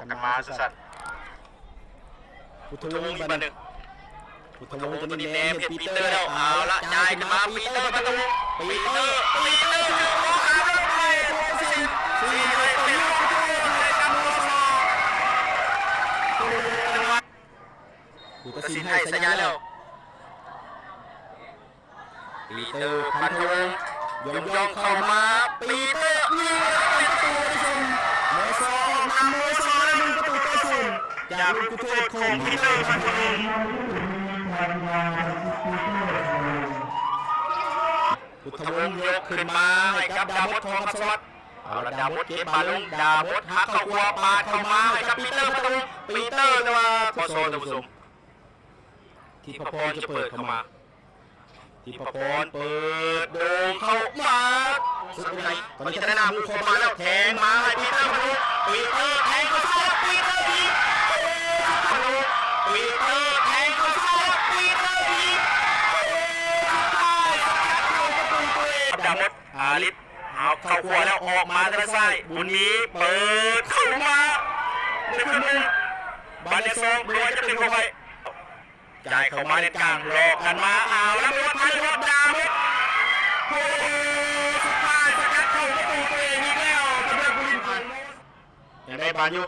ກັນມາສຸດສັດ ພຸດທະວົງ ອີກບາດໜຶ່ງ ພຸດທະວົງ ຕົວນີ້ແນມເຫັນປີເຕີແລ້ວ ເອົາລະ ຈ່າຍຂຶ້ນມາ ປີເຕີ ປະຕູ ປີເຕີ ປີເຕີ ຜູ້ຕັດສິນໃຫ້ສັນຍາແລ້ວ ປີເຕີ ພັນທະວົງ ຢອງໆ ເຂົ້າມາ ປີເຕີ ຍິງ ເປັນປະຕູ ທ່ານຜູ້ຊົມ ມສ ອອກນຳ ມສ ແລ້ວ ໜຶ່ງປະຕູຕໍ່ສູນ ຈາກລູກຈຸດໂທດຂອງປີເຕີ ພັນທະວົງ ພຸດທະວົງ ຍົກຂຶ້ນມາໃຫ້ກັບ ດາບົດ ທອງຄຳສະຫວັດ ເອົາລະ ດາບົດເກັບບານລົງ ດາບົດຫັກເຂົ້າຂວາ ປາດເຂົ້າມາໃຫ້ກັບປີເຕີ ປະຕູ ປີເຕີ ແຕ່ວ່າ ມສ ທ່ານຜູ້ຊົມ ທິບພະພອນຈະເປີດເຂົ້າມາ ທິບພະພອນເປີດໂດ່ງເຂົ້າມາ ສຸດໃນ ຕອນນີ້ທະນານາໝູ່ເຂົ້າມາແລ້ວ ແທງມາໃຫ້ປີເຕີ ປະຕູ ປີເຕີ ແທງເຂົ້າໃສ່ ປີເຕີ ຍິງ ໂອ້ໂຫ ປະຕູ ປີເຕີ ແທງເຂົ້າໃສ່ ປີເຕີ ຍິງ ໂອ້ໂຫ ສຸດທ້າຍສະກັດເຂົ້າປະຕູຕົວເອງ ດາມົດ ອາລິດ ເອົາເຂົ້າຂວາແລ້ວອອກມາທາງຊ້າຍ ບຸນມີ ເປີດເຂົ້າມາ ໃນເພື່ອນໝູ່ ບານແດນສອງ ບໍ່ວ່າຈະເປັນຂອງໃຜ ຈ່າຍເຂົ້າມາແດນກາງ ຫຼອກກັນມາ ເອົາລະ ໝົດ ພັນລະໝົດ ດາໝົດ ໂອ້ໂຫ ສຸດທ້າຍສະກັດເຂົ້າປະຕູຕົວເອງອີກແລ້ວ ສຳລັບຜູ້ຫຼິ້ນ ຍັງໄດ້ບານຢູ່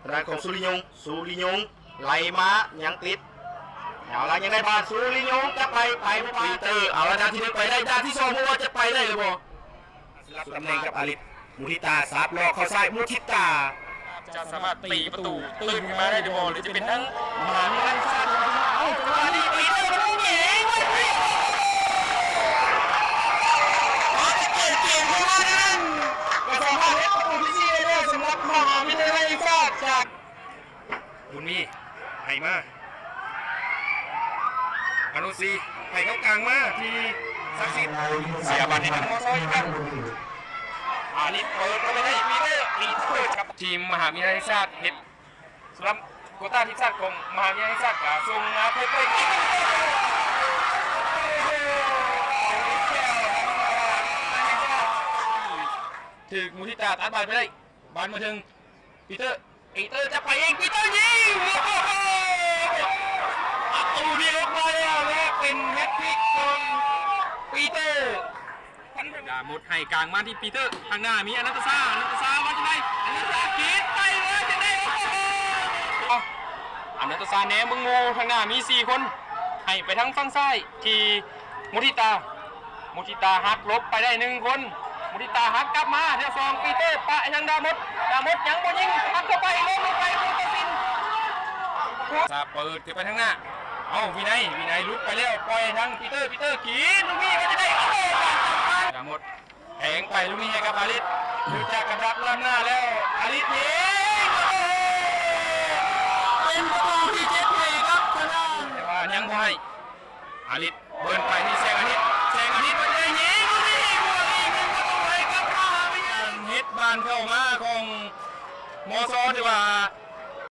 ທາງດ້ານຂອງສຸລິຍົງ ສຸລິຍົງ ໄລ່ມາ ຍັງຕິດ ເອົາລະ ຍັງໄດ້ບານ ສຸລິຍົງ ຈະໄປ ໄປບໍ່ໄປ ປີເຕີ ເອົາລະ ດ້ານທີໜຶ່ງໄປໄດ້ ດ້ານທີສອງ ບໍ່ວ່າຈະໄປໄດ້ຫຼືບໍ່ ສະລັບຕຳແໜ່ງກັບອາລິດ ມຸທິຕາ ສັບຫຼອກເຂົ້າຊ້າຍ ມຸທິຕາ ຈະສາມາດຕີປະຕູຕື່ມຂຶ້ນມາໄດ້ຫຼືບໍ່ ຫຼືຈະເປັນທາງ ມະຫາວິທະຍາໄລແຫ່ງຊາດ ເອົາ ຈັງຫວະນີ້ ປີເຕີ ປະຕູ ຍິງ ອາດຈະປ່ຽນເກມເຂົ້າມານັ້ນ ກໍສາມາດເຮັດປະຕູທີສີ່ໄດ້ແລ້ວ ສຳລັບມະຫາວິທະຍາໄລແຫ່ງຊາດຈາກ ບຸນມີ ໃຫ້ມາ ອານຸສີ ໃຫ້ເຂົ້າກາງມາທີ່ສັກສິດ ເສຍບານໃຫ້ທາງ ມສ ອີກຄັ້ງ ອາລິດ ເປີດເຂົ້າໄປໃຫ້ປີເຕີ ປີເຕີ ກັບທີມມະຫາວິທະຍາໄລແຫ່ງຊາດ ເຮັດສຳລັບໂຄຕ້າທີມຊາດຂອງມະຫາວິທະຍາໄລແຫ່ງຊາດ ກໍສົ່ງມາເພື່ອເປີດ ຖືກມຸທິຕາຕັດບານໄປໄດ້ ບານມາເຖິງ ປີເຕີ ປີເຕີຈະໄປເອງ ປີເຕີຍິງ ໂອ້ໂຫ ປະຕູນີ້ອອກມາແລ້ວ ແລະ ເປັນແຮັດທຣິກຂອງປີເຕີ ດາມົດໃຫ້ກາງມາທີ່ປີເຕີ ທາງໜ້າມີອະນັນຕະຊາ ອະນັນຕະຊາວ່າຈັ່ງໃດ ອະນັນຕະຊາກຣີດໄປວ່າຈັ່ງໃດ ໂອ້ໂຫ ອະນັນຕະຊາແນມເບິ່ງໝູ່ ທາງໜ້າມີສີ່ຄົນ ໃຫ້ໄປທາງຝັ່ງຊ້າຍທີ່ມຸທິຕາ ມຸທິຕາຫັກຫຼົບໄປໄດ້ໜຶ່ງຄົນ ມຸທິຕາຫັກກັບມາເທື່ອສອງ ປີເຕີປະໃຫ້ທາງດາມົດ ດາມົດຍັງບໍ່ຍິງ ຫັກເຂົ້າໄປ ລົງລົງໄປຜູ້ຕັດສິນ ສາບເປີດຂຶ້ນໄປທາງໜ້າ ເອົ້າ ວິໄນ ວິໄນຫຼຸດໄປແລ້ວ ປ່ອຍໃຫ້ທາງປີເຕີ ປີເຕີກຣີດ ລູກນີ້ວ່າຈະໄດ້ ໂອ້ໂຫ ດາມົດແທງໄປ ລູກນີ້ໃຫ້ກັບອາລິດ ຮູ້ຈັກກັບດັກລ້ຳໜ້າແລ້ວ ອາລິດຍິງ ໂອ້ໂຫ ເປັນປະຕູທີເຈັດໃຫ້ກັບທາງດ້ານ ແຕ່ວ່າຍັງບໍ່ໃຫ້ ອາລິດ ເບິ່ງໄປທີ່ແສງອາທິດ ແສງອາທິດມັນໄດ້ຍິງ ລູກນີ້ ບວກອີກໜຶ່ງປະຕູໃຫ້ກັບມະຫາວິທະຍາໄລ ເຮັດບານເຂົ້າມາຂອງ ມສ ຖືວ່າ